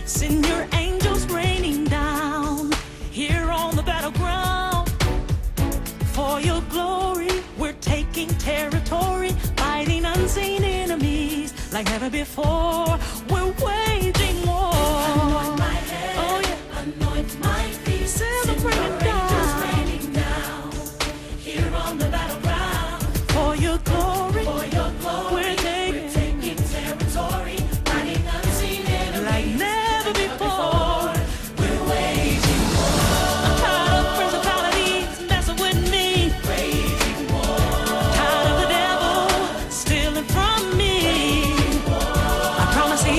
Send your angels raining down here on the battleground. For your glory, we're taking territory, fighting unseen enemies like never before. We're waging war. Anoint my head, Oh, yeah. anoint my feet. Send them Send your raining angels down. raining down here on the battleground. For your glory, For your glory, we're taking, we're taking territory, fighting unseen enemies like never before. We're waging war, I'm tired of principalities messing with me. raging war, Tired of the devil stealing from me. I promise he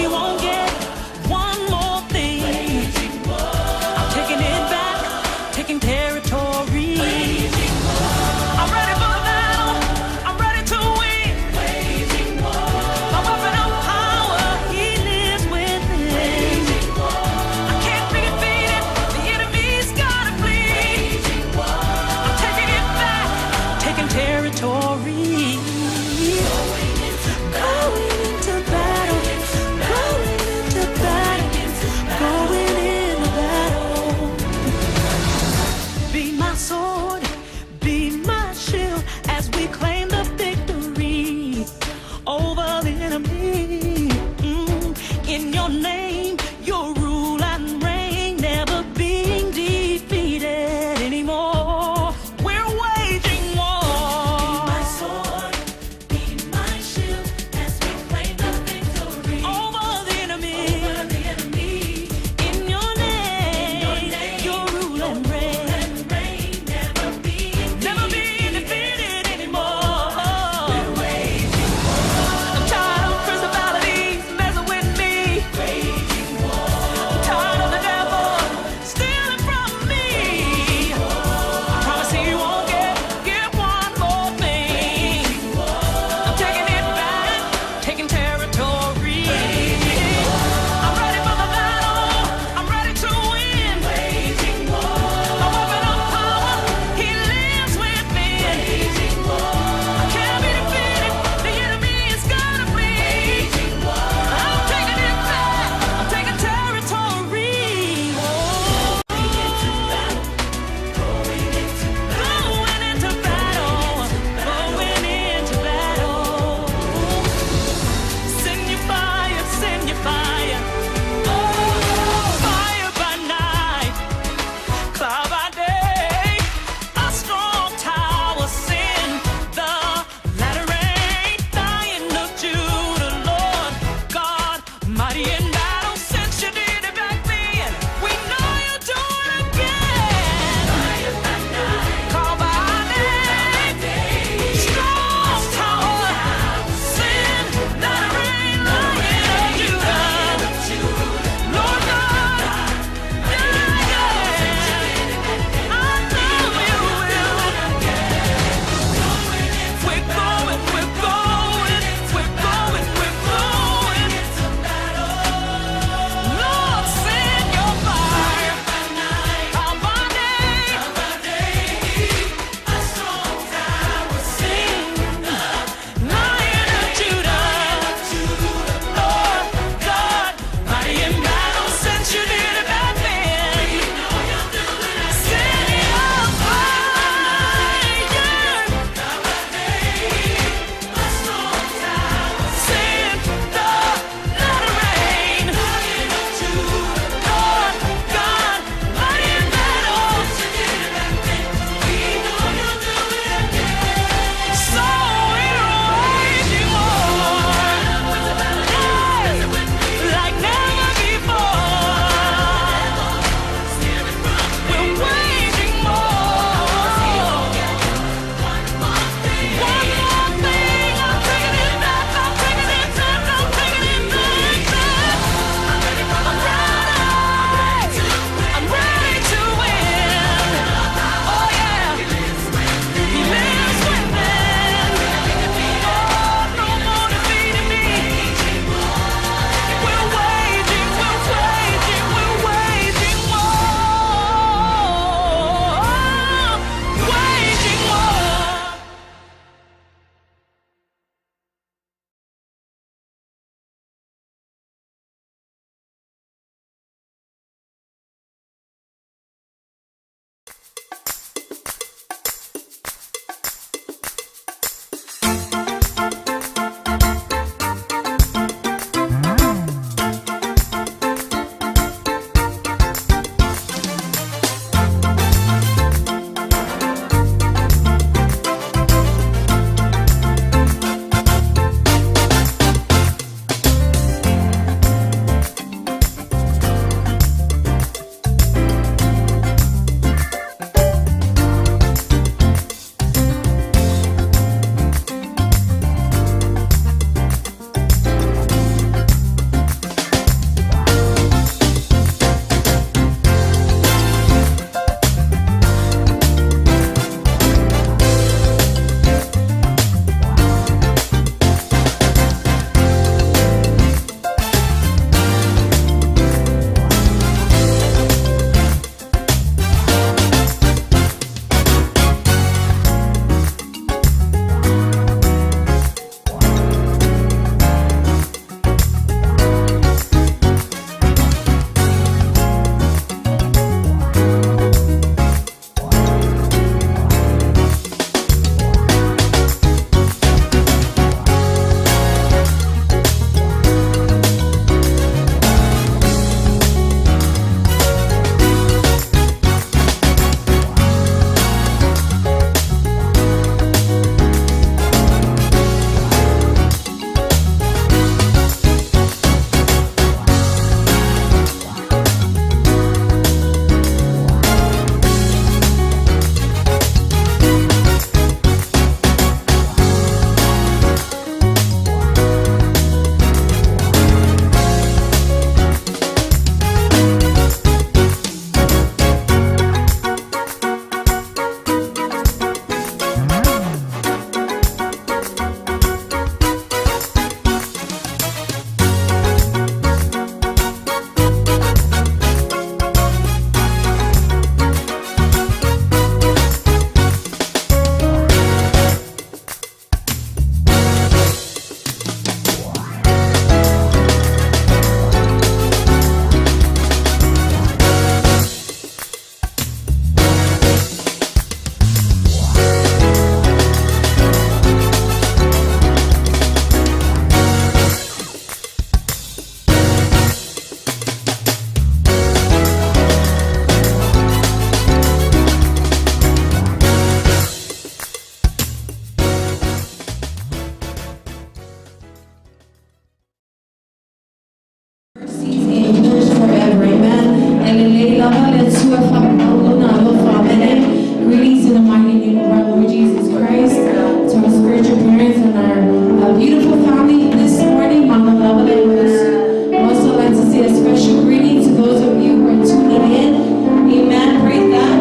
Atua whakapaulona alofa amene. Greetings in the mighty name of our Lord Jesus Christ to our spiritual parents and our beautiful family this morning. Mama lava le Yesu. I'd also like to say a special greeting to those of you who are tuning in. Amen. Praise God.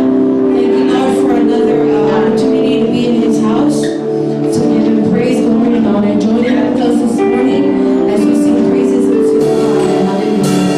Thank you, Lord, for another opportunity to be in His house, to give Him praise, glory, and honor. Join in with us this morning as we sing praises unto the Father. Hallelujah.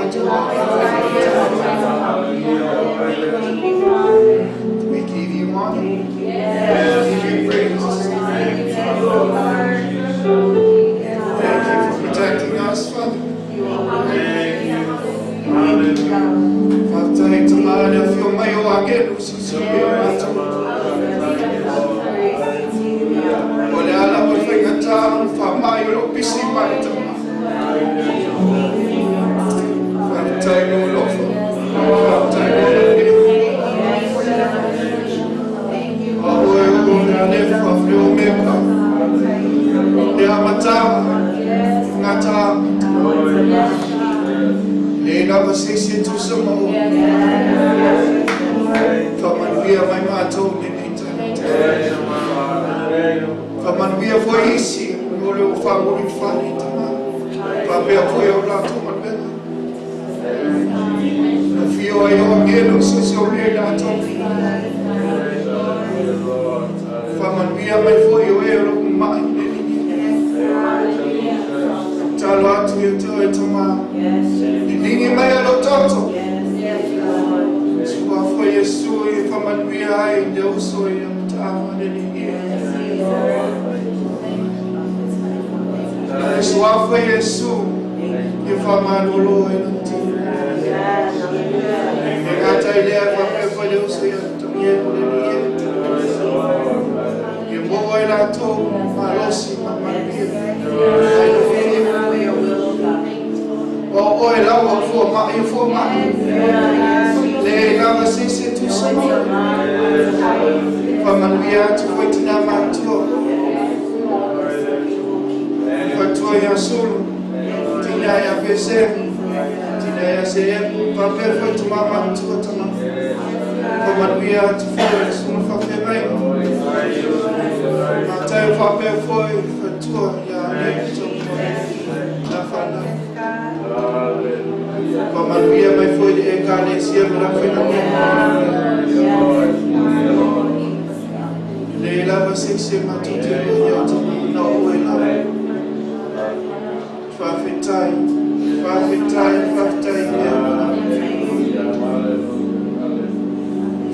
We give you honor. We give you praise. Thank you for protecting us, Father. Faafetai Tamā le afio mai o agelu silisili o matou. O le ala o le faigata o le faamai o loo pisi mai Tamā. Faafetai lou alofa. Faafetai lou agalelei. O oe o le Alefa le Omega. Le amataga, faigata. E leai lava se isi e tusa ma oe. Faamanuia mai matou i lenei taeao. Faamanuia foi isi o lo o faamulifale Tamā. Faapea foi o latou galuega. Afio ai o agelo se se o mea i latou. Faamanuia mai foi o e o lo o ma'i le alii. Tatalo atu ia te oe Tamā. Liligi mai a lou toto. Suafa Iesu e faamanuia ai le uso ia mataafa le alii. Le suafa Iesu e faamalolo ai lou tino. E gata i lea faapea foi le uso ia Tanielu le alii. Ia maua ai latou malosi ma manuia. Ai lou afio. O oe lava o foamai o foamai. Leai lava se isi e tusa ma oe. Faamanuia atu foi tinā matutua. Faletua ia Sulu, tinā ia Pese, tinā ia Seepu, faapea foi tamā matutua Tamā. Faamanuia atu foi le susuga faafeagaiga. Mataio faapea foi faletua ia Aleki na fanau. Faamanuia mai foi le Ekalesia ma le aufaigaluega. E leai lava se isi e matou te iloa ia Tamā, na o oe lava. Faafetai, faafetai, faafetai i lea lava.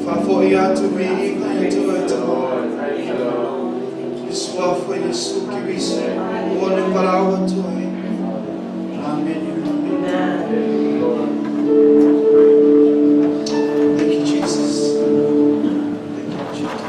Faafoi atu viiga ia te oe Tamā. I le suafa o Iesu Keriso, ua le valaau atu ai. Amene. Amene. Thank you, Jesus. Thank you, Jesus.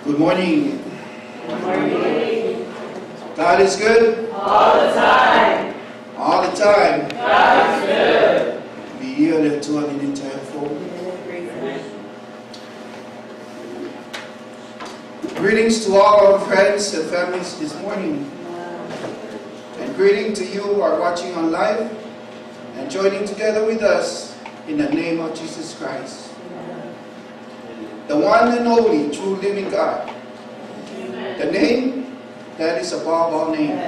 Good morning. Good morning. God is good. All the time. All the time. God is good. Viia le Atua i lenei taeao fou. Greetings to all our friends and families this morning. And greeting to you who are watching on live and joining together with us in the name of Jesus Christ, the one and only true living God. The name that is above all names.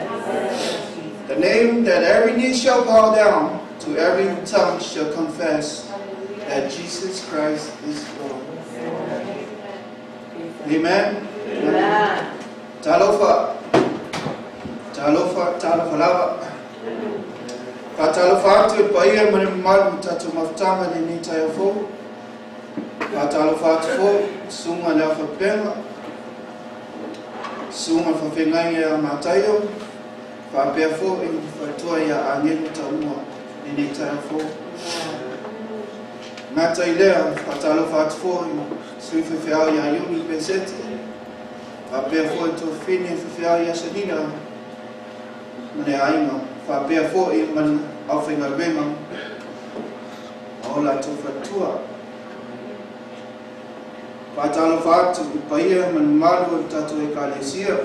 The name that every knee shall bow down to, every tongue shall confess that Jesus Christ is Lord. Amen. Amen. Talofa. Talofa, talofa lava. Faatalofa atu i le paia ma le mamalu o tatou mafutaga i lenei taeao fou. Faatalofa atu foi i susuga i le Ao Faapega, susuga i le Faafeagaiga ia Mataio, faapea foi le faletua ia Agelu Taua i lenei taeao fou. Gata i lea, faatalofa atu foi i sui faifeau ia Iuni Pesete, faapea foi Tuafafine faifeau ia Selina ma le aiga, faapea foi ma le aufaigaluega ma o latou faletua. Faatalofa atu i paia ma le mamalu o le tatou Ekalesia,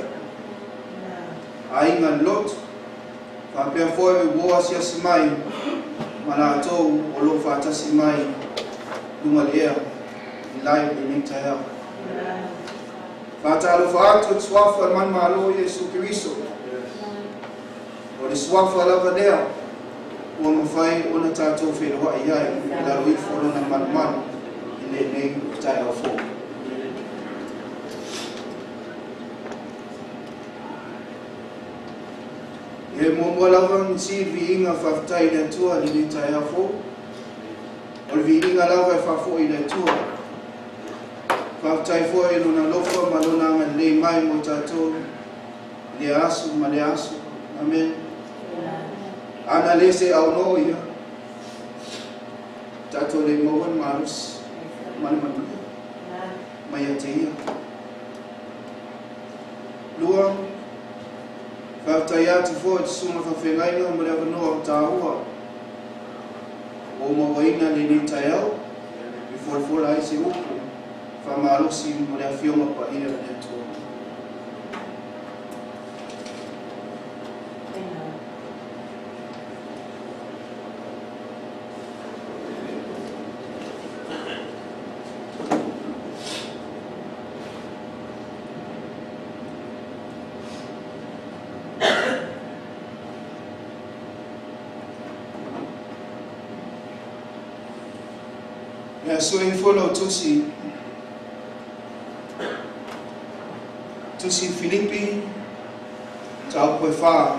aiga i le lotu, faapea foi uo asiasi mai ma latou o lo o faatasi mai i luga o le ea i live i lenei taeao. Faatalofa atu i le Suafa o le Manumalo Iesu Keriso. O le Suafa lava lea ua mafai ona tatou feiloai ai i lalo ifo o Lona malumalu i lenei taeao fou. E muamua lava ona sii le viiga faafetai i le Atua i lenei taeao fou. O le viiga lava e faafoi i le Atua. Faafetai foi i Lona alofa ma Lona agalelei mai mo tatou i lea aso ma lea aso. Amen. Ana le se aunoa ia, tatou le maua le malosi ma le manuia mai ia te ia. Lua, faafetai atu foi i le susuga faafeagaiga ma le avanoa taua ua mauaina lenei taeao e folafola ai se upu faamalosi mo le afioga paia o le Atua. Ia sui ifo lau tusi, tusi Filipi, mataupu e 4.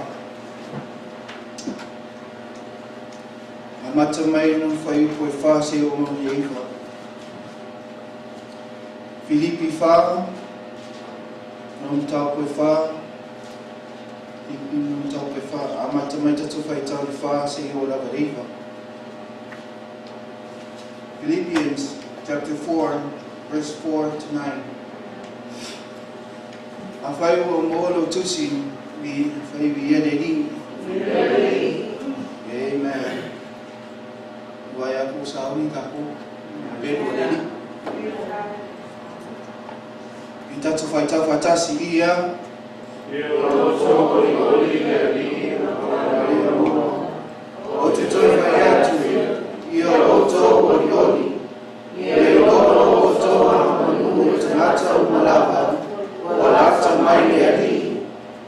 Amata mai lona fuaiupu e 4 seia oo mai i le 9. Filipi 4, lona mataupu e 4, Filipi lona mataupu e 4, amata mai tatou faitau i le 4 seia oo lava i le 9. Philippians chapter 4, verse 4 to 9. Afai ua maua lau tusi, vi fai viia le Alii. Amen. Ua ia ku sauni takou pelu o le Alii. I tatou faitau faatasi ia. Ia outou olioli i le Alii ma Ou te toe fai atu, ia outou olioli, ia iloa lo outou a'amanu'u i tagata uma lava, ua lata mai le Alii.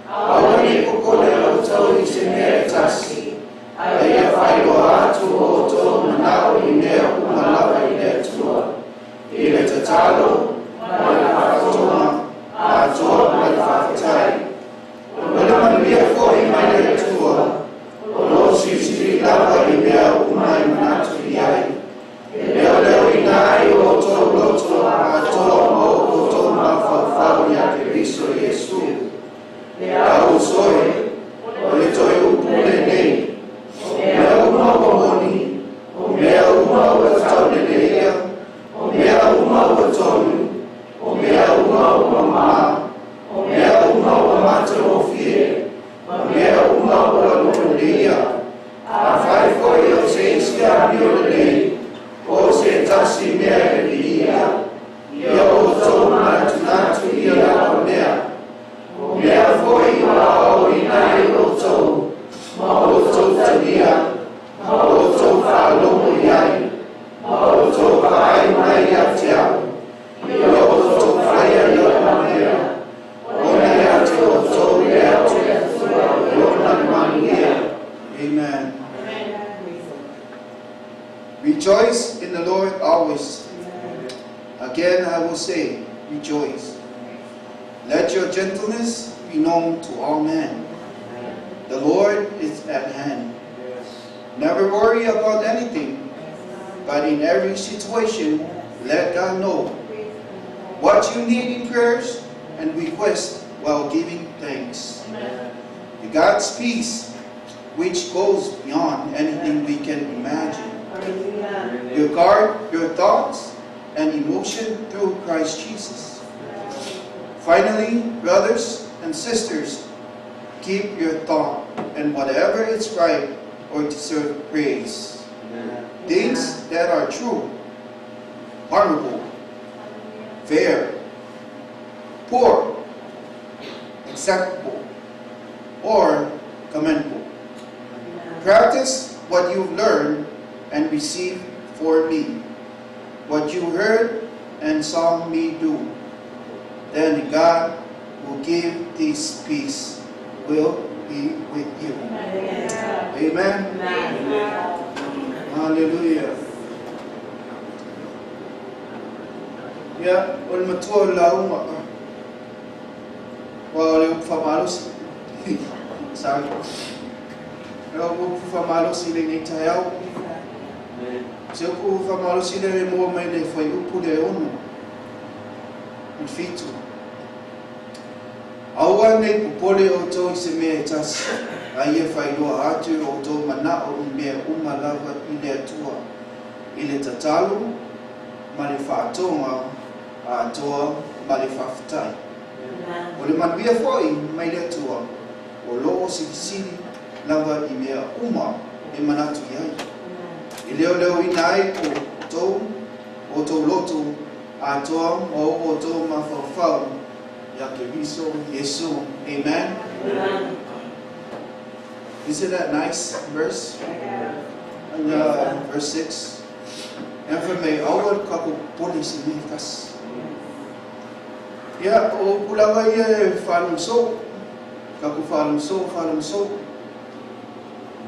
Aua ne i popole outou i se mea e tasi, a ia faailoa atu o outou mana'o i mea uma lava i le Atua, i le tatalo ma le faatotoga atoa ma le faafetai. O le manuia foi mai le Atua, o lo o silisili lava i mea uma e manatu i ai, e leoleoina ai o outou loto atoa ma o outou mafaufau ia Keriso Iesu. Le au uso e, o le toe upu lenei, o mea uma ua moni, o mea uma ua tauleleia, o mea uma ua tonu, o mea uma ua mamā, o mea uma ua matagofie, o mea uma ua lololeia, afai foi o se isi amio lelei, o se tasi mea e viia, ia outou manatunatu i ia lava mea. O mea foi ua aoaoina ai outou, ma outou talia, ma outou faalogo i ai, ma outou vaai mai ia te au, ia outou faia ia mea, ona ia te outou le Atua lona manuia. Amen. Rejoice in the Lord always. Again I will say, rejoice. Let your gentleness be known to all men. The Lord is at hand. Never worry about anything, but in every situation, let God know what you need in prayers and requests while giving thanks. The God's peace, which goes beyond anything we can imagine, will guard your thoughts and emotion through Christ Jesus. Finally, brothers and sisters, keep your thought and whatever is right or deserve praise. Things that are true, honorable, fair, pure, acceptable, or commendable. Practice what you've learned and received for me, what you heard and saw me do. Then God will give this peace will be with you. Amen. Amen. Hallelujah. Ia, o le matua o le lauga, aua o le upu faamalosi. Sorry. O le upu faamalosi i lenei taeao. Se upu faamalosi lea e maua mai le fuaiupu le 6 i le 7. Aua nei popole outou i se mea e tasi, a ia faailoa atu i outou manao i mea uma lava i le Atua, i le tatalo ma le faatoga atoa ma le faafetai. O le manuia foi mai le Atua, o lo o silisili lava i mea uma e manatu i ai, e leoleoina ai outou, outou loto atoa ma o outou mafaufau ia Keriso Iesu. Amen. Amen. Isn't that nice verse? And verse 6. And for me, aua tatou popole i se mea e tasi. Ia, o upu lava ia e faalogo soo, tatou faalogo soo, faalogo soo.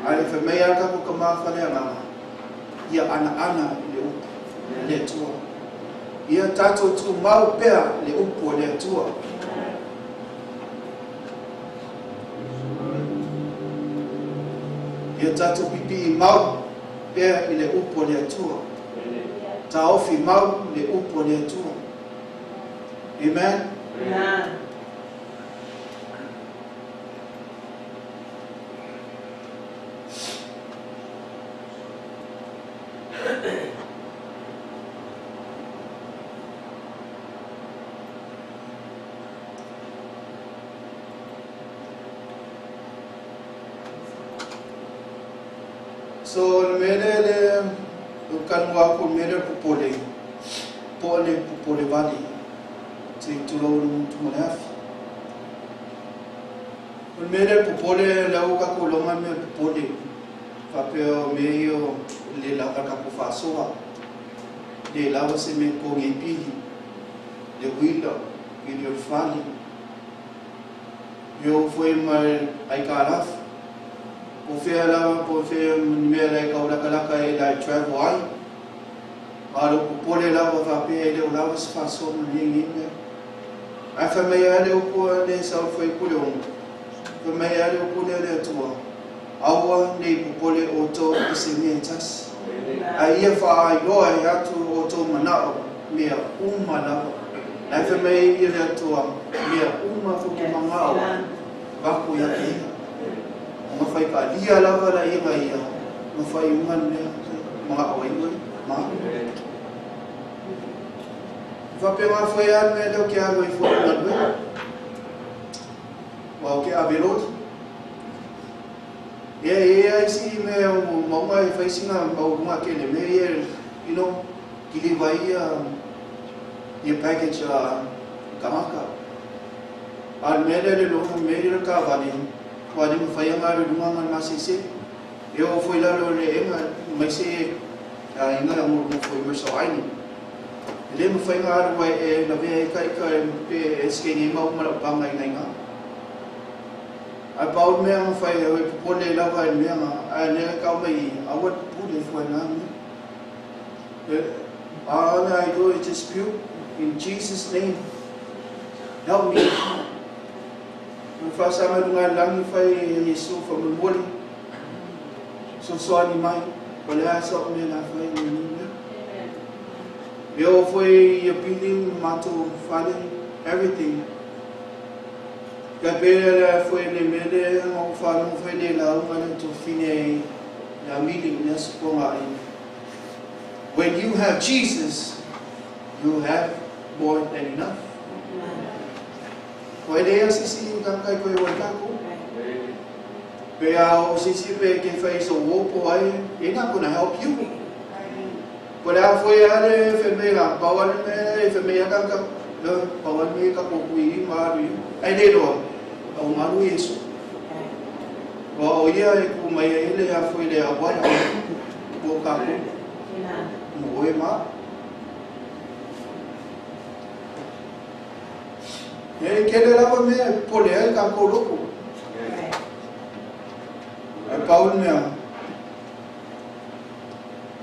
Ae fai mai lava tatou tama faleagaga, ia anaana i le upu a le Atua. Ia tatou tumau pea le upu a le Atua. Ia tatou pipii mau pea i le upu a le Atua. Taofi mau le upu a le Atua. Amen. Amen. So, le mea lea le o talanoa atu le mea lea o le popole, po o le popole vale, se i tulou le gutu ma le afi. O le mea lea o le popole, lea ua tatou iloa le mea o le popole, faapea o mea ia o le lava le tatou faasoa, le lava se mea e totogi ai pili, le uila, pili o le fale, e oo foi ma le aitalafu, po o fea lava, po o fea ni mea la e tau latalata e la e travel ai. A o lou popole lava faapea e le o lava se faasoa ma nei nei mea. Ae fai mai lava le upu a le sau fai upu le ono, fai mai lava le upu lea le Atua, aua nei popole outou i se mea e tasi. Ae ia faailoa e atu outou manao mea uma lava. Ae fai mai ia le Atua, mea uma tou te manao ai, avatu ia te ia. Ma fai kaalia lava la ia ma ia, ma fai uma le mea manao ai oe, ma. Faapea foi lava le mea lea ou te alu ai foi i le galuega. Aua ou te ave loli. Ia e i ai isi mea o mauga e fai sina maualuga tele mea ia, you know, deliver ai ia, ia package a tagata. A o le mea lea le lona mea ia le taavale, aua e le mafai ona alu i luga ma le masese. E oo foi i lalo o le eega aemaise aiga o lo o nofo i Mercer Island. E le mafai ona alu ai e lavea ai ka ika e scan ai mau ma lau paga i nai ga. Ae pau le mea na fai e oe popole lava i le mea na, ae lea e tau mai i, aua le pupule fua i na mea. All I do is just puke in Jesus name. Help me. O le faasaga i luga i le lagi fai e Iesu faamolemole. Sosoani mai, o le a sa o mea la fai i lenei mea. E oo foi ia pili ma matou fale, everything. Kai pei le foi le mea le na ou faalogo foi le lauga le tofine ai le amili i le aso Toga ai. When you have Jesus, you have more than enough. Ko e lea sisi i ka kai koe o takou. Pe a o sisi pe ke fai so wopo ai, they're not gonna help you. Ko le a foi a le fe me ga, pa wa le me fe me ka ka, le pa wa me ka ko kui ma ru. Ai le loa, au malu Yesu. Wa o ia e ku mai ai le a foi le a wa ko ka ko. Mo oe ma. E kele lava mea pole ai kākou loko. Ai pau le mea.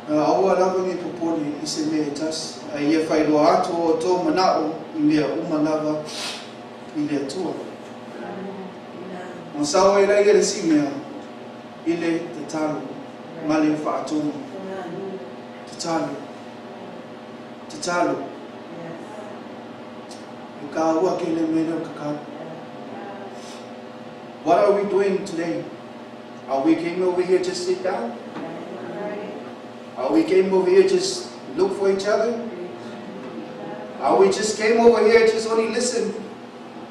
Aua lava nei popole i se mea e tasi. Ai ia whailoa atu o tō manao i mea uma lava i le Atua. Ma sao e lai e le si mea i le tatalo ma le whaatono. Tatalo. Tatalo. E ka ua ke le mele o kakalo. What are we doing today? Are we came over here just sit down? Are we came over here just look for each other? Are we just came over here just only listen,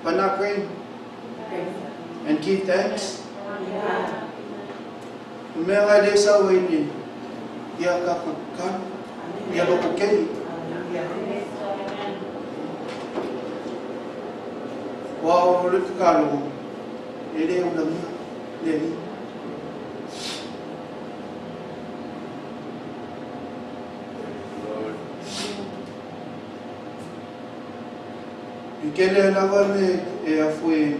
but not pray and give thanks? Mea ngai le sau e ni, ia ka kano, ia loko kei. Wa o le kakalo, e le ula mea, le li. I kele lava me e afue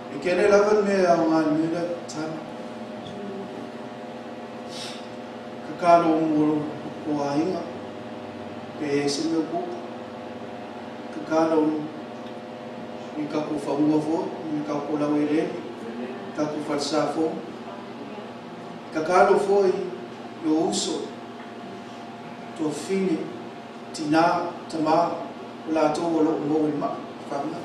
I kele lava me au ngā nula tana. Ka kalo mo o ainga. Pe e se mea kuka. Ka kalo i ka ku whaunga fo, i ka ku lau e rere, ka ku whalsa fo. Ka kalo fo i o uso, tō whine, tina, tama, o la tō o loo mō i maa, whanga.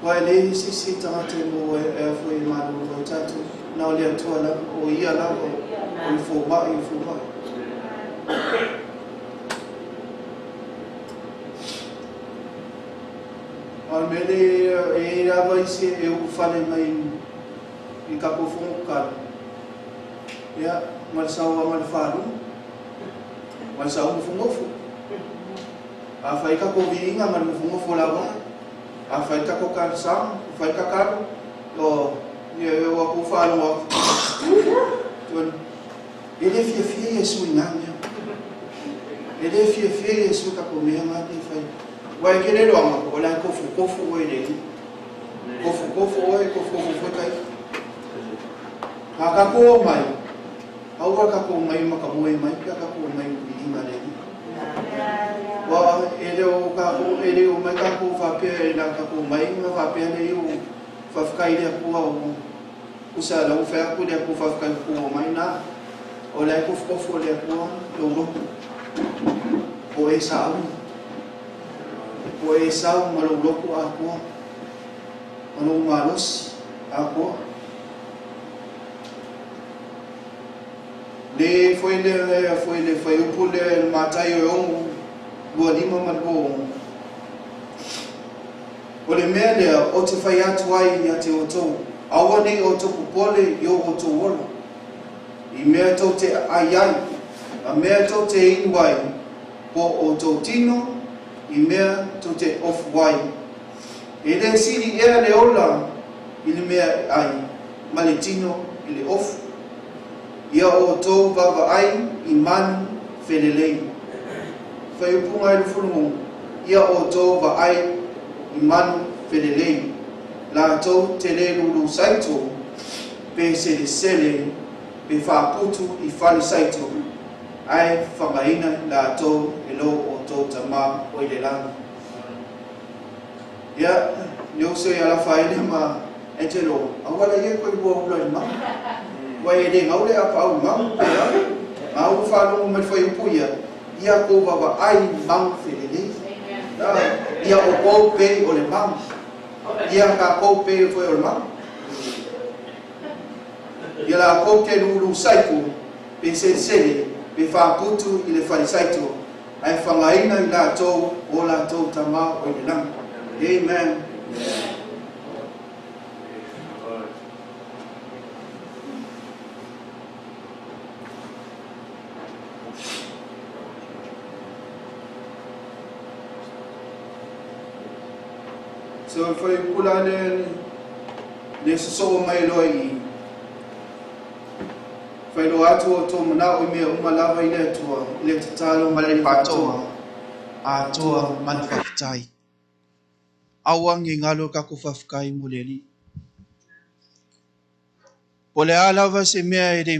Wai le si si tangata mo e afo i malu o tātou, nā o le atua lava, o ia lava, o i fō mai, i fō mai. A mele e lava isi e u whale mai i ka kofongo kalo. Ia, malsaua malfalu, malsaua mufungofu. A whai ka koviinga mal mufungofu lava, a whai ka kokarsang, whai ka kalo, o ia e wa ku whalo wa. Tuan, e le fia fia Yesu i ngā mea. E le fia fia Yesu ka ko mea ngā te whai. Wai ke le roanga, o lai kofu kofu oe le li. Kofu kofu oe, kofu kofu foe kai. Ka kako mai, aua kako mai maka moe mai, ka kako mai i ngā le li. Wa e le o kako, e le o mai kako whapea e la kako mai, ma whapea le o whawhakai le akua o usa la uwhea aku le akua whawhakai kua mai nā. O lai kofu kofu o le akua lo roku. O e sa au. O e sau ma lo roku akua. Ma lo malosi akua. Le foi le foi upu le matai o ongu lua lima ma lua ongu. O le mea lea o te whai atu ai ia te o tō. Aua nei o tō pupole i o o tō ola. I mea tō te ai ai, a mea tō te inu ai, po o tō tino, i mea tō te ofu ai. E le siri ea le ola i le mea ai, ma le tino i le ofu. Ia o tō vava ai i manu whelelei. Whai upunga i lufulungu, ia o tō va ai i manu whelelei. La tō te le lulu saito, pe sele sele, pe whaaputu i whale saito, ai whangaina la tō e lo o tō tama o i le langa. Ia, ne uso i ala whaele ma Angelo, awala ia koe ua ula i mau. Wai e le ngaule a pau mau, pe au, mau whanongo mai whai upu ia, ia ko wawa ai mau whelelei. Ia o kou pe o le mau. Ia ka kou pe o le mau. Ia la kou te lulu saito, pe sele, pe whaaputu i le whare saito, ai whangaina i la tō o la tō tama o i le langa. Amen. So whai pula le soso mai loa i Faailoa atu outou manao i mea uma lava i le Atua, i le tatalo ma le faatoa atoa ma le faafetai. Aua ne i galo kako faafetai mo le Alii. Po o le a lava se mea e le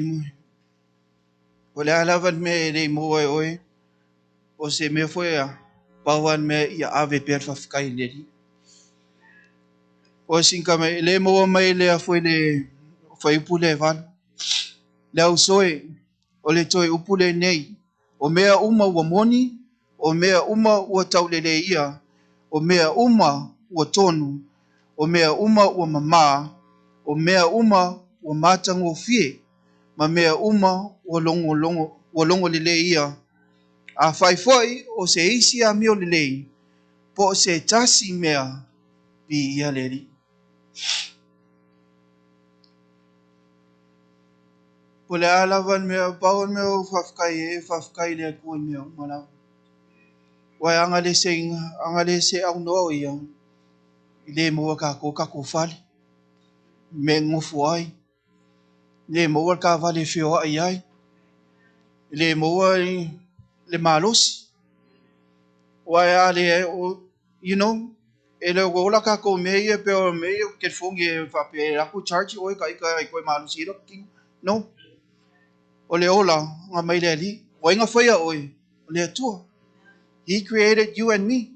po o le a lava le mea e le i maua e oe, o se mea foi a pau lava le mea ia ave pea le faafetai i le Alii. O sin ka mai le maua mai le foi le fuaiupu lea e 8. Le ausoe o le toe upu lenei, o mea uma ua moni, o mea uma ua tauleleia, o mea uma ua tonu, o mea uma ua mamā, o mea uma ua matagofie, ma mea uma ua logologo ua logoleleia. Afai foi o se isi amio lelei, po o se tasi mea, viia le Alii. Po o le a lava le mea, pau le mea o faafetai e faafetai i le Atua i mea uma lava. Ua e aga le se aga le se aunoa o ia i le maua kākou kākou fale, me nofo ai, le maua le taavale e feoai ai, le maua le malosi. Ua e a le, e le o ola kākou mea ia pe o mea ia telefoni e faapea e aku charge oe ka ika e koe malosi ai lou kino. No. O le ola nga mai le Alii. O ai na faia oe? O le Atua. He created you and me.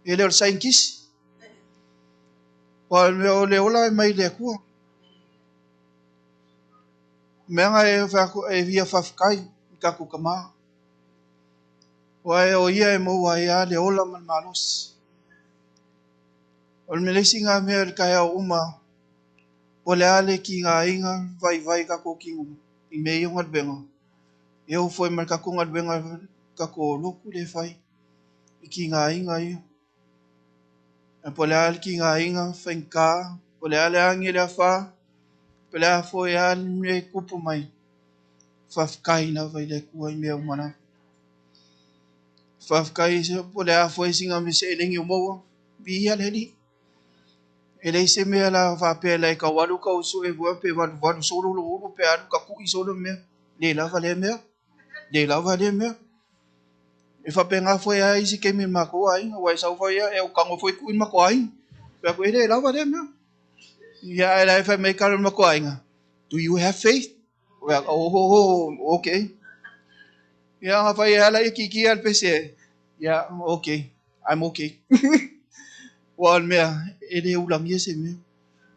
E le o le saienitisi. O le ola e mai le Atua. Mea nga e e ia faafetai i tatou tamā. Ua e o ia e maua ai a le ola ma le malosi. O le mea le isi ngā mea le taeao uma, po o le a le tigaina vaivai tatou tino i mea ia o galuega. E oo foi ma le tatou galuega tatou lotu lea e fai i tigaina ia. Ae po o le a le tigaina faigata, po o le a le agi le afa, po o le a foi a le mea e tupu mai, faafetai lava i le Atua i mea uma lava. Faafetai po o le a foi sina mea seleni o maua, viia le Alii. E leai se mea la faapea la e tau alu tau sue fua pe valuvalu solo lou ulu pe alu tatui solo mea. Le lava lea mea. Le lava lea mea. E faapena foi a isi taimi i le matou aiga, ua e sau foi ia, e ou tago foi tui le matou aiga. Fai atu, e le lava lea mea. Ia ae la e fai mai tala o le matou aiga, do you have faith? Fai atu, oh, okay. Ia nga fai e ala ia kiki a le pese. Yeah, okay. I'm okay. Ua o le mea, e le ulagia se mea.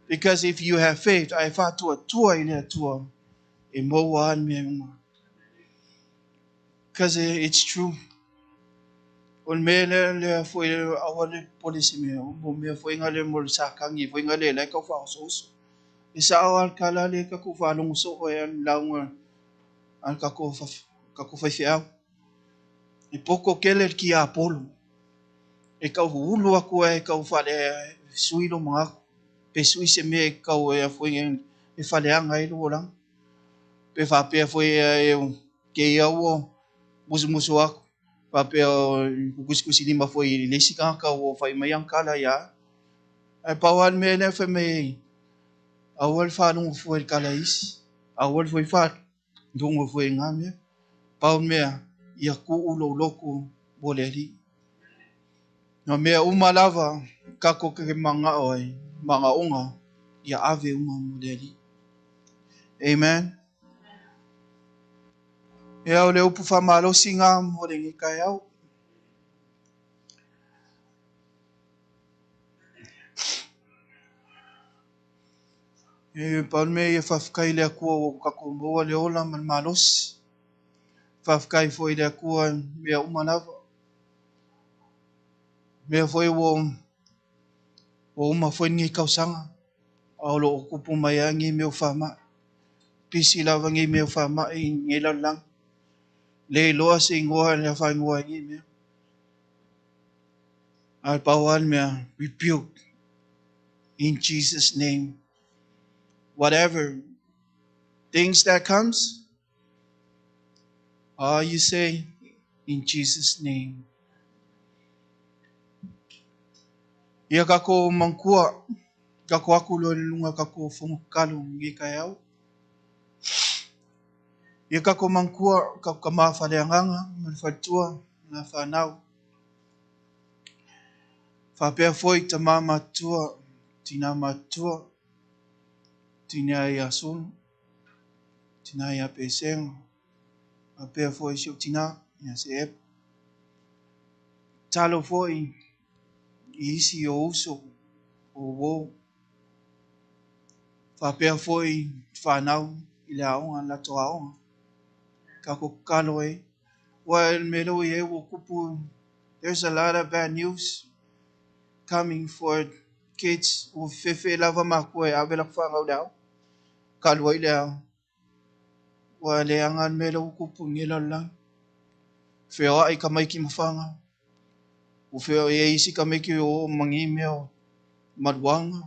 Because if you have faith, ae faatuatua i le Atua, e maua a le mea uma. Because it's true. O le mea lea lea foi aua le popole i se mea, o mea foi nga le mo le sakagi foi nga le la e tau faaosooso. E sao lava le tala lea tatou faalogo soo ai le lauga a le tatou faifeau. E poto tele le tiapolo. E tau ulu atu ai e tau faale sui lou manatu. Pe sui se mea e tau e foi e faleaga ai lou olaga. Pe faapea foi e kēia ua musumusu atu. Faapea kusikusilima foi i le isi tagata ua fai mai ana tala ia. Ae pau lava le mea lea fai mai ai, aua le faalogo fua i le tala a isi. Aua le foi faalogo fua i ngā mea. Pau le mea, ia tuu lou loto mo le Alii. No mea uma lava kako ke mangao ai, mangaonga, ia ave uma mo le Alii. Amen. Ia o le upu faamalosi ngā mo lenei taeao. E pau le mea ia faafetai i le Atua ua tatou maua le ola ma le malosi. Faafetai foi i le Atua i mea uma lava. Mea foi ua uma foi lenei tausaga, a o loo tupu mai lava nei mea o faamai. Pisi lava nei mea o faamai i lenei lalolagi. Le iloa se igoa e faaigoa ai nei mea. Ae pau lava le mea, rebuke in Jesus' name. Whatever things that comes, all you say, in Jesus' name. Ia kako mangkua, kako aku lo le lunga kako fongo tatalo lenei taeao. Ia kako manatua kako tama faaleagaga ma le faletua ma fanau. Faapea foi tamā matutua, tinā matutua, tinā ia Sulu, tinā ia Pesega, faapea foi si ou tinā ia Seepo. Tatalo foi i isi o uso o uō. Faapea foi fanau i le aoga, le latou aoga. Tatou tatalo ai. Aua o le mea lea ua i ai ua tupu, there's a lot of bad news coming for kids. Ua fefe lava matua e ave latou fanau i le aoga, ka alu ai le aoga. Ua leaga le mea lea ua tupu i lenei lalolagi. Feoai tamaiti ma fanau. Ua feoai ai isi tamaiti o oo ma nei mea o maluaga,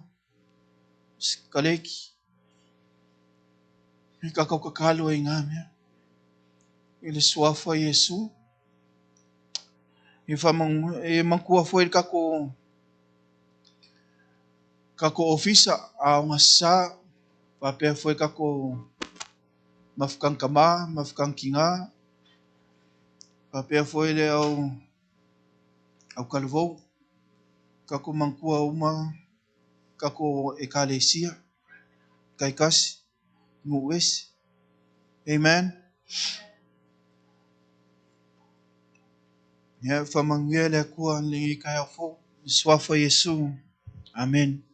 sikaleki. E tatou tatalo ai i na mea. I le suafa o Iesu. E manatua foi le tatou ofisa Aoga Sasā, faapea foi tatou mafutaga tamā, mafutaga tinā, faapea foi le au talavou, tatou manatua uma tatou ekalesia, taitasi, nuu ese. Amen. Ia faamanuia le Atua i lenei taeao fou. I le suafa o Iesu. Amen.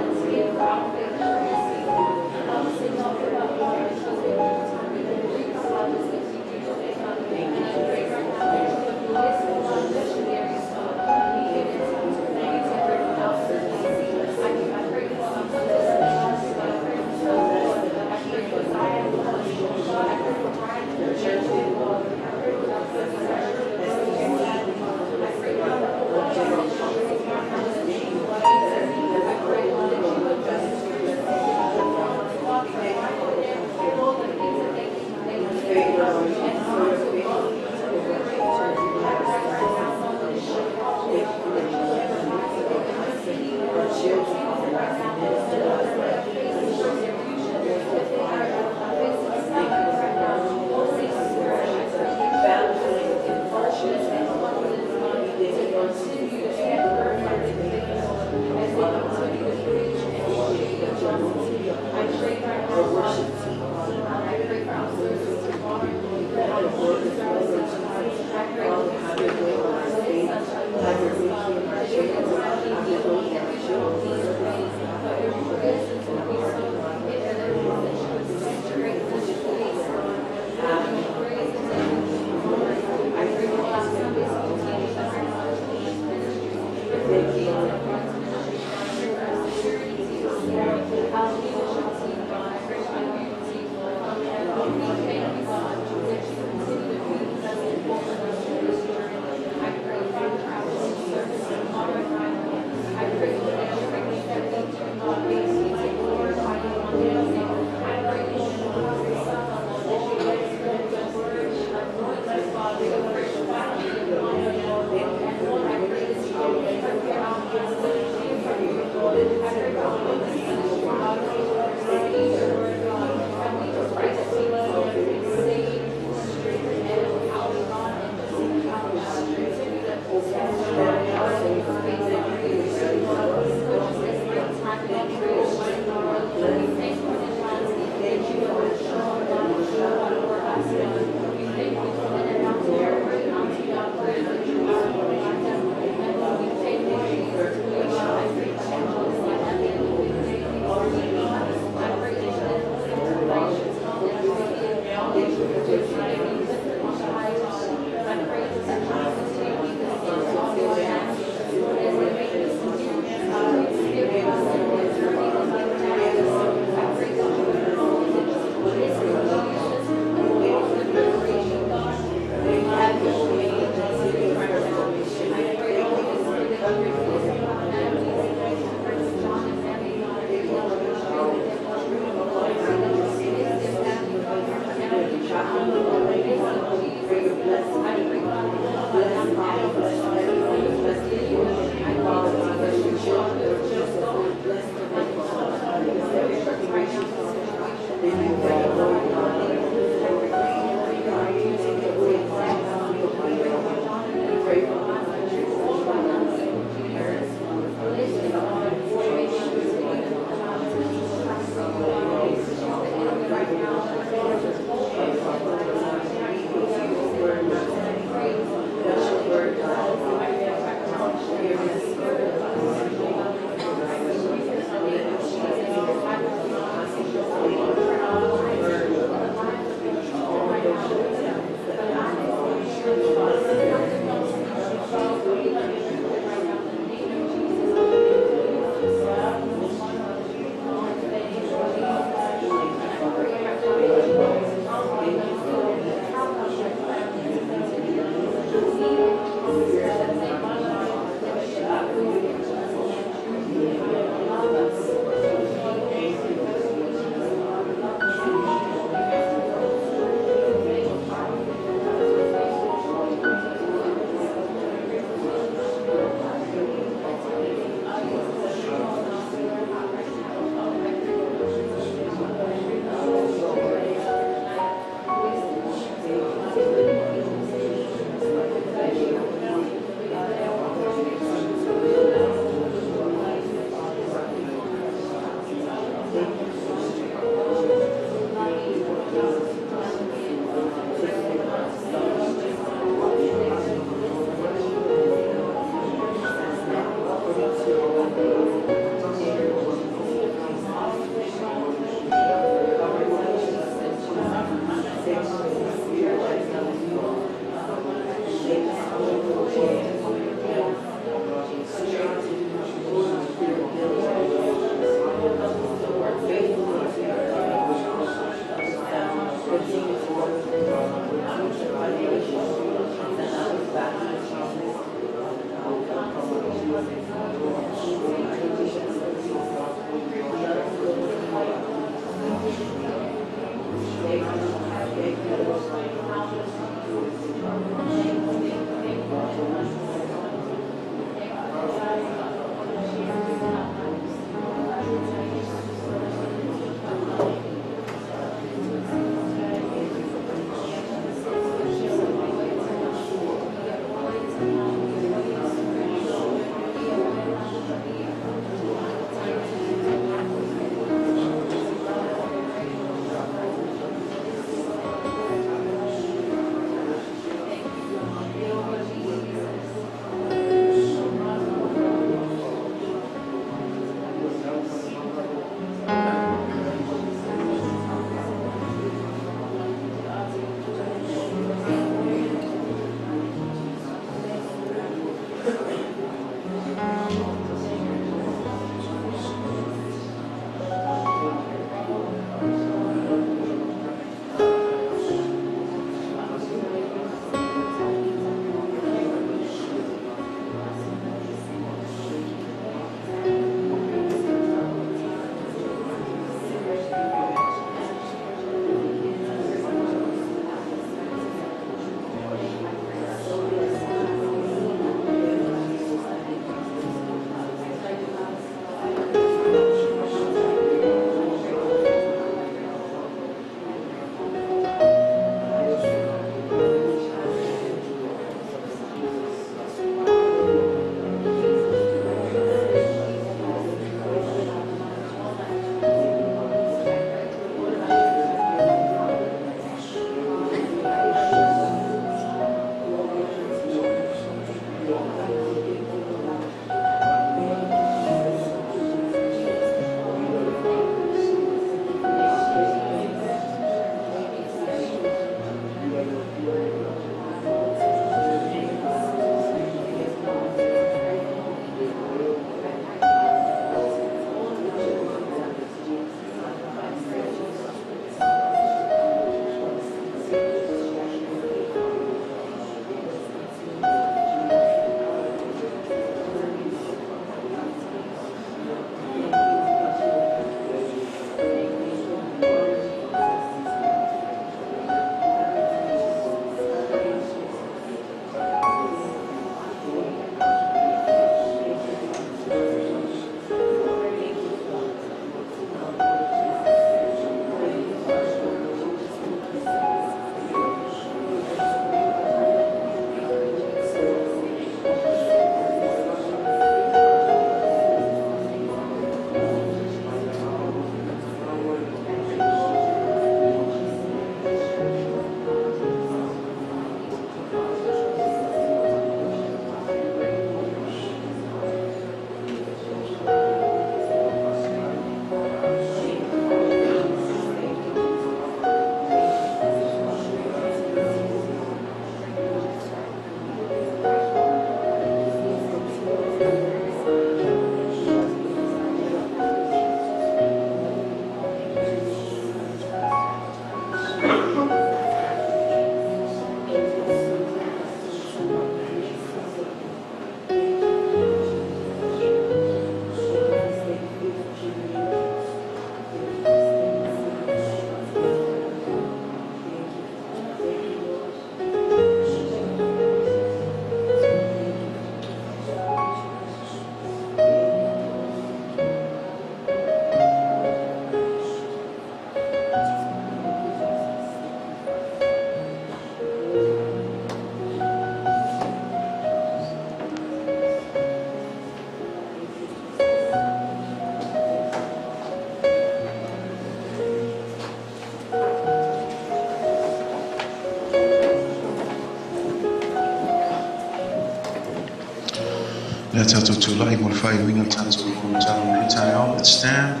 Let's stand.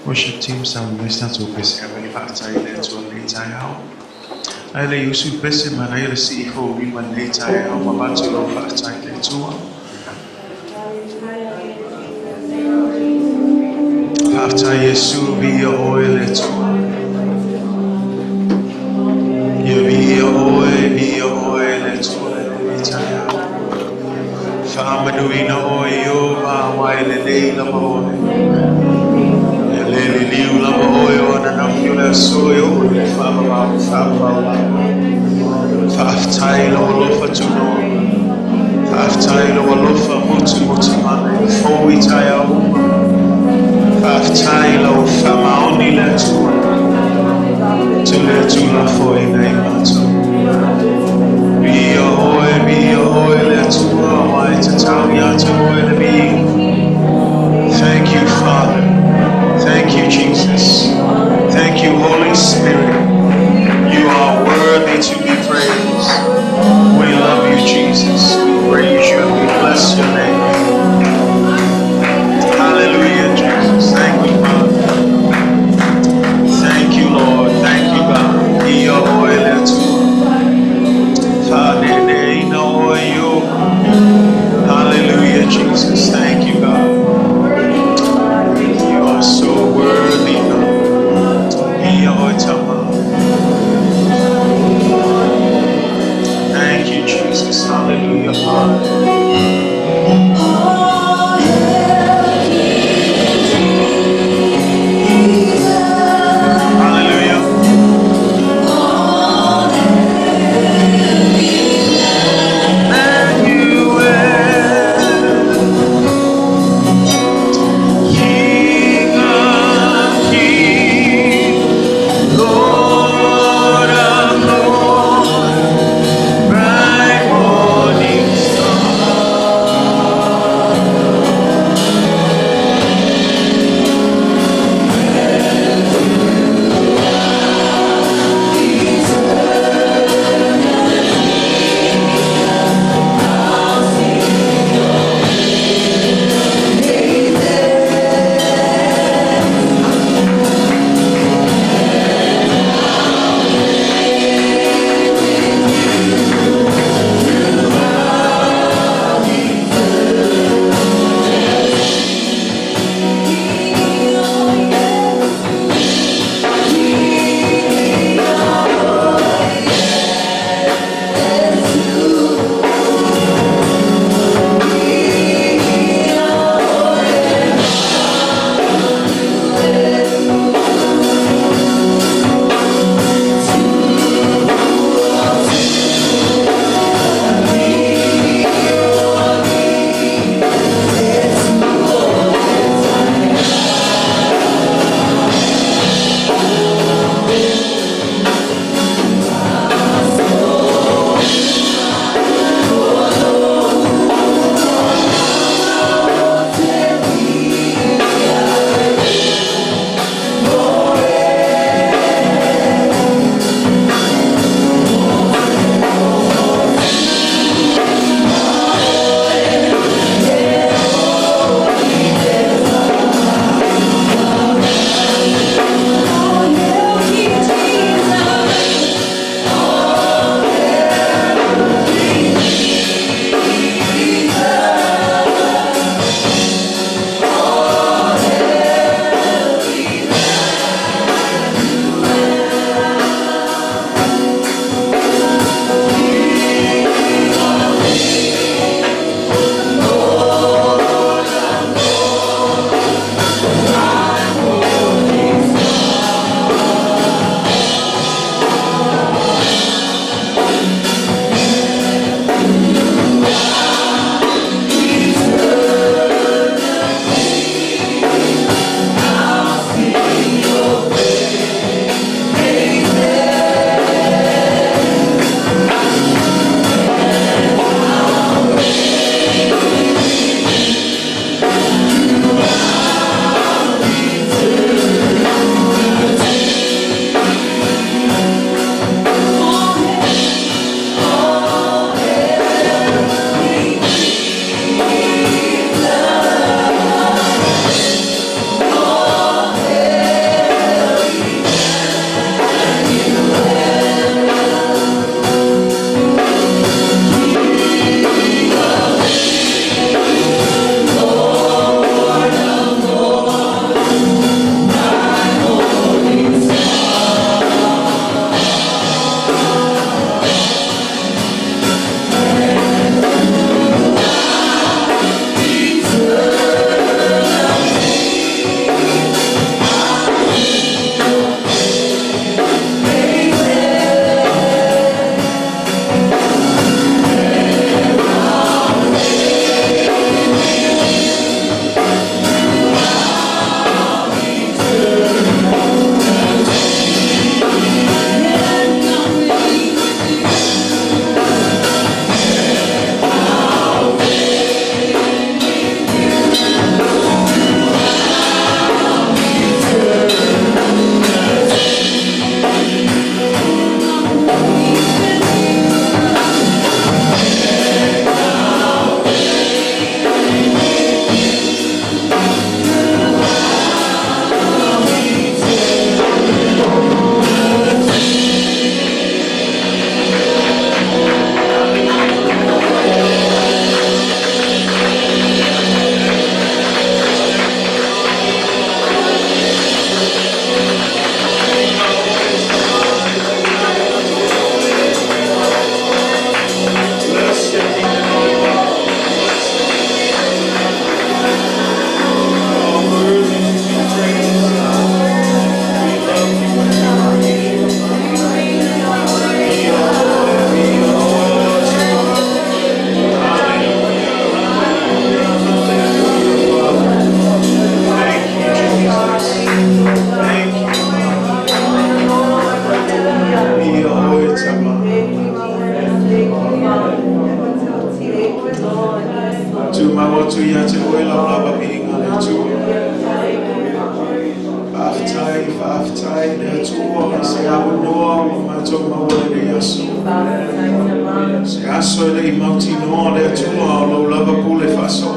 Worship team, sound oil. Faavavau, faavavau lava. Faafetai i lou alofa tunoa. Faafetai i lou alofa mutimutibane, e fou i taeao uma. Faafetai i lau faamaoni le Atua. Te le tuulafoaiina i matou. Viia oe, viia oe le Atua, aua e tatau ia te oe le viiga. Thank you, Father. Thank you, Jesus. Thank you, Holy Spirit. You are worthy to be praised. We love you, Jesus. We praise you and we bless your name. Hallelujah, Jesus. Thank you, Father. Thank you, Lord. Thank you, God. Ia oe le Atua. Faaneneina oe Ieova. Hallelujah, Jesus. Thank you, God. You are so worthy, God. Ia oe tama. atu ia te oe lau lava viiga le Atua. Faafetai, faafetai le Atua i se avanoa ua matou maua lenei aso. Se aso e le i mautinoa le Atua o lou lava pule faasoo.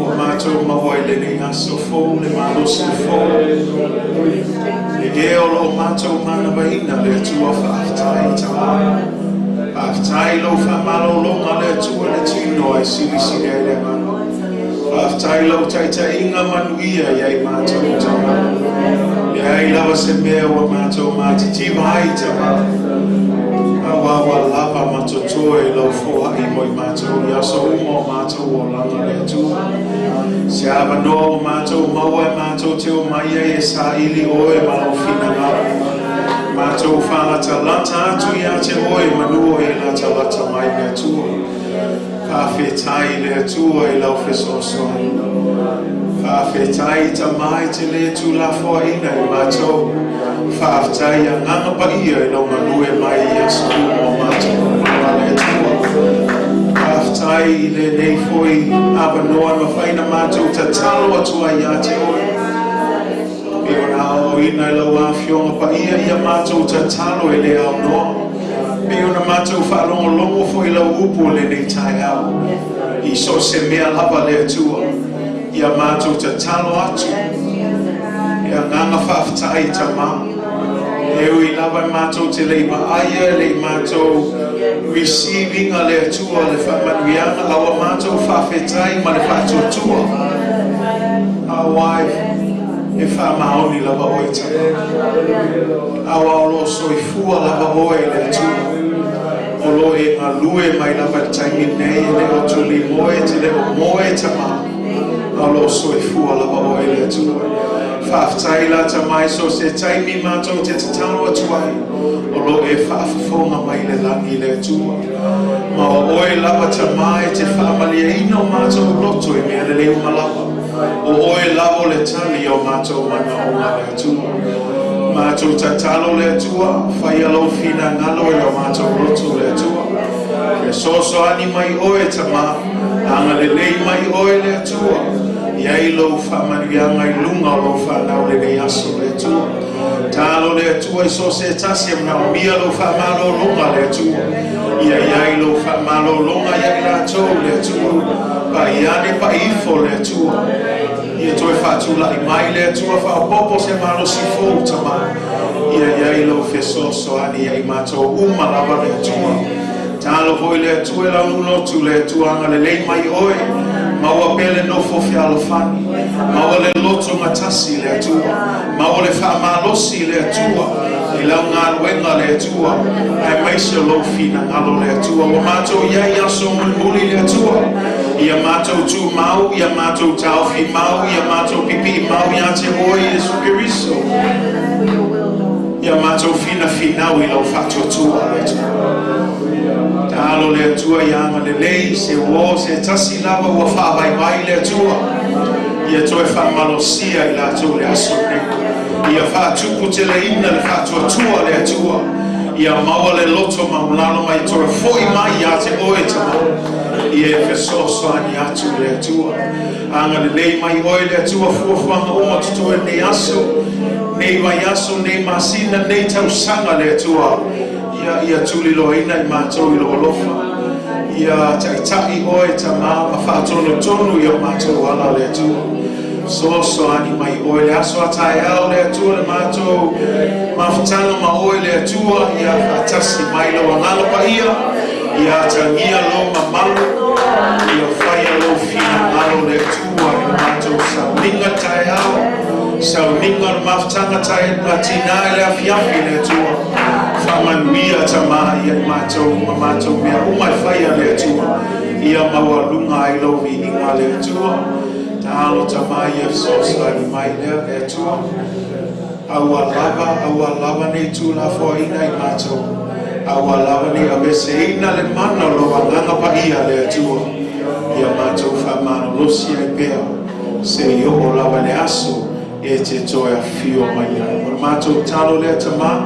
Ua matou maua i lenei aso fou le malosi fou. Le ea o loo matou manavaina le Atua, faafetai Tama. Faafetai lou faamalologa le Atua le tino ai silisili ai le agaga. Faafetai lau taitaiga manuia ia i matou Tama. Leai lava se mea ua matou matitiva ai Tama. Aua ua lava ma totoe lau foai mo i matou i aso uma o matou olaga le Atua. Se avanoa ua matou maua e matou te omai ai e saili oe ma lou finagalo. Matou faalatalata atu ia te oe manu o e latalata mai le Atua. Faafetai le Atua i lau fesoasoani. Faafetai Tama i te le tuulafoaiina i matou. Faafetai agaga paia i lau galue mai i aso uma o matou olaga le Atua. Faafetai i lenei foi avanoa e mafai ona matou tatalo atu ai ia te oe. E ona aoaoina e lau afioga paia ia matou tatalo e le aunoa. Pe ona matou faalogologo foi lau upu o lenei taeao. I so o se mea lava le Atua. Ia matou tatalo atu. E agaga faafetai Tama. E ui lava e matou te le i vaaia e le i matou receive ina le Atua le faamanuiaga a ua matou faafetai ma le faatuatua. Aua e faamaoni lava oe Tama. Aua o loo soifua lava oe le Atua. O loo e galue mai lava i le taimi nei e le o tuli moe te le o moe Tama. A o loo soifua lava oe le Atua. Faafetai la Tama i so se taimi matou te tatalo atu ai. O loo e faafofoga mai le lagi le Atua. Ma o oe lava Tama e te faamaliaina o matou loto i mea lelei uma lava. O oe lava o le tali o matou manaoga le Atua. Matou tatalo le Atua, faia lou finagalo i o matou loto le Atua. Fesoasoani mai oe Tama, agalelei mai oe le Atua. Ia i lou faamanuiaga i luga o lou fanau lenei aso le Atua. Talo le Atua i so se tasi e manaomia lou faamalologa le Atua. Ia iai lou faamalologa ia i latou le Atua. Paia ane paifo le Atua. Ia toe faatulai mai le Atua faaopoopo se malosi fou Tama. Ia iai lou fesoasoani ia i matou uma lava le Atua. Talo foi le Atua e lau nulotu le Atua agalelei mai oe. Maua pea le nofo fealofani. Maua le loto gatasi le Atua. Maua le faamalosi le Atua. I lau galuega le Atua. Aemaise o lou finagalo le Atua. Ua matou iai aso mulimuli le Atua. Ia matou tumau, ia matou taofi mau, ia matou pipii mau ia te oe Iesu Keriso. Ia matou finafinau i lau faatuatua le Atua. Talo le Atua ia agalelei, se uo, se tasi lava ua faavaivai le Atua. Ia toe faamalosia i latou le aso nei. Ia faatuputeleina le faatuatua le Atua. Ia maua le loto maulalo mai toe foi mai ia te oe Tama. Ia e fesoasoani atu le Atua. Agalelei mai oe le Atua fuafuaga uma totoe nei aso, nei vaiaso, nei masina, nei tausaga le Atua. Ia tuliloaina i matou i lou alofa. Ia taitai oe Tama ma faatonutonu i o matou ala le Atua. Soasoani mai oe le aso a taeao le Atua le matou mafutaga ma oe le Atua. Ia faatasi mai lou agaga paia. Ia atagia lou mamalu. Ia faia lou finagalo le Atua i le matou sauniga taeao. Sauniga o le mafutaga tina i le afiafi le Atua. Faamanuia Tama ia i matou ma matou mea uma e faia le Atua. Ia maualuga ai lou viiga le Atua. Talo Tama ia fesoasoani mai lea le Atua. Aua lava nei tuulafoaiina i matou. Aua lava nei aveseina le mana o lou agaga paia le Atua. Ia matou faamalolosi ai pea se i oo lava le aso e te toe afio mai ai. O le matou talo lea Tama,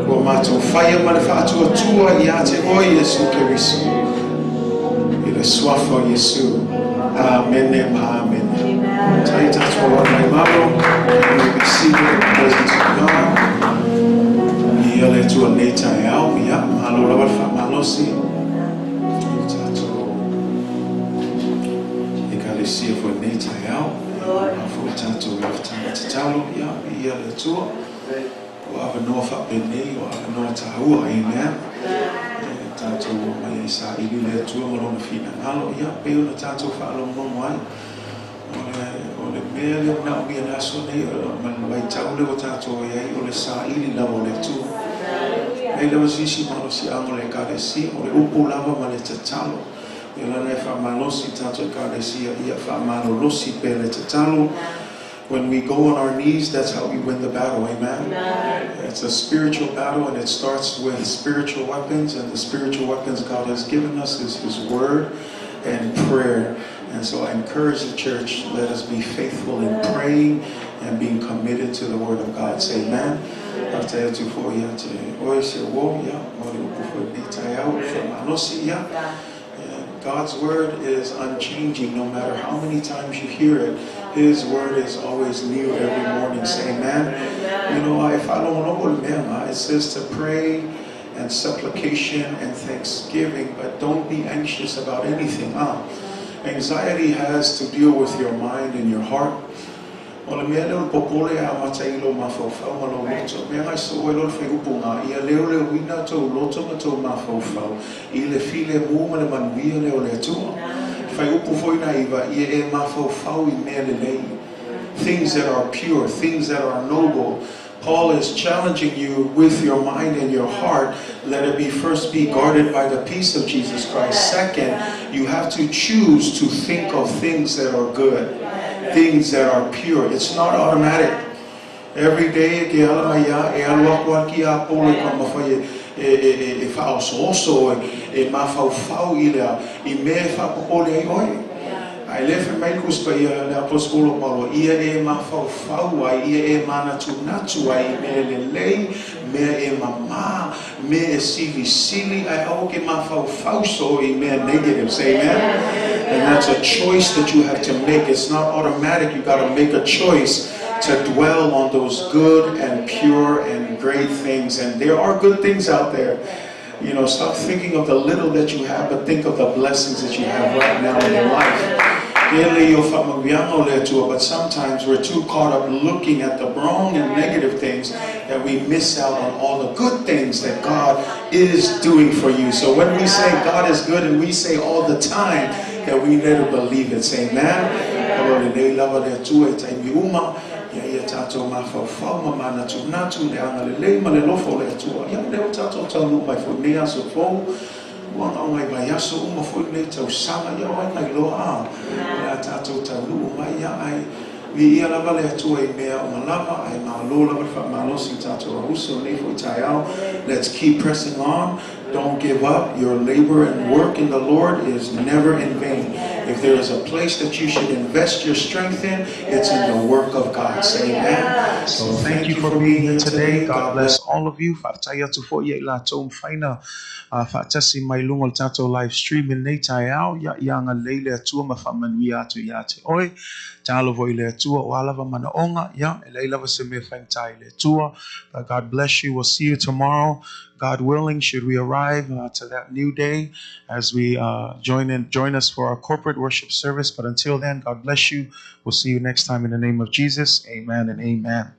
ua matou faia ma le faatuatua ia te oe Iesu Keriso. I le suafa o Iesu. Amene ma amene. Tai tatou mai malo, may be seated in the presence of God. Ia le Atua nei taeao, ia, malo lava le faamalosi. I tatou ekalesia foi nei taeao. Ia, foi tatou i afataga tatalo, ia, ia le Atua. Ua avanoa faapenei, ua avanoa taua, amen. E tatou omai ai saili le Atua ma lona finagalo, ia, pei ona tatou faalogologo ai. O le mea lea manaomia i le aso nei, ma le vaitau lea ua tatou i ai, o le saili lava o le Atua. Leai lava se isi malosiaga o le ekalesia, o le upu lava ma le tatalo. Ia lana e faamalosi tatou ekalesia, ia faamalolosi pea le tatalo. When we go on our knees, that's how we win the battle. Amen? Amen. It's a spiritual battle, and it starts with spiritual weapons, and the spiritual weapons God has given us is His Word and prayer. And so I encourage the church, let us be faithful in praying and being committed to the Word of God. Say amen. Faafetai atu foi ia te oe se uo, ia, mo le upu foi nei taeao, faamalosi, ia. And God's Word is unchanging no matter how many times you hear it. His Word is always new every morning. Say amen. I faalogologo le mea ma, it says to pray and supplication and thanksgiving, but don't be anxious about anything. Anxiety has to deal with your mind and your heart. O le mea lea o le popole e amata i lou mafaufau ma lou loto. Mea ngai so oe lo le whaiupu ngā ia leo leo wina tō loto ma tō mafaufau i le filemu ma le manuia lea o le Atua. Fuaiupu foi na 9 ia e mafaufau i mea lelei. Things that are pure, things that are noble. Paul is challenging you with your mind and your heart. Let it be first be guarded by the peace of Jesus Christ. Second, you have to choose to think of things that are good, things that are pure. It's not automatic. Every day ke ala mai ia e alu aku a ki a polo i ka mawhai e e e e e whaoso e e mafaufau i lea i mea e whaapopole ai oe. Ae le fai mai le Tusi Paia le Aposetolo Paulo, ia e mafaufau ai, ia e manatunatu ai i mea lelei, mea e mamā, mea e silisili, ae aua ke mafaufau so i mea negative. Say amen. And that's a choice that you have to make. It's not automatic. You got to make a choice to dwell on those good and pure and great things. And there are good things out there. Stop thinking of the little that you have, but think of the blessings that you have right now in your life. But sometimes we're too caught up looking at the wrong and negative things that we miss out on all the good things that God is doing for you. So when we say God is good, and we say all the time that we need to believe it. Say amen. Ia ia tatou mafaufau ma manatunatu le agalelei ma le alofa o le Atua. Ia lea ua tatou taunuu mai foi nei aso fou, ua gaogai mai aso uma foi nei tausaga, ia o ai mai loa a. Le a tatou taunuu mai ia ai viia lava le Atua i mea uma lava, ae malo lava le faamalosi i tatou auso nei foi taeao. Let's keep pressing on. Don't give up. Your labor and work in the Lord is never in vain. If there is a place that you should invest your strength in, it's in the work of God. Say amen. So thank you for being here today. God bless all of you. Faafetai atu foi ia i latou mafaina faatasi mai luga o le tatou live stream i lenei taeao. Ia ia agalelei le Atua ma faamanuia atu ia te oe. Tatalo foi i le Atua o a lava manaoga. Ia, e leai lava se mea faigata i le Atua. But God bless you. We'll see you tomorrow, God willing, should we arrive to that new day as we join us for our corporate worship service. But until then, God bless you. We'll see you next time in the name of Jesus. Amen and amen.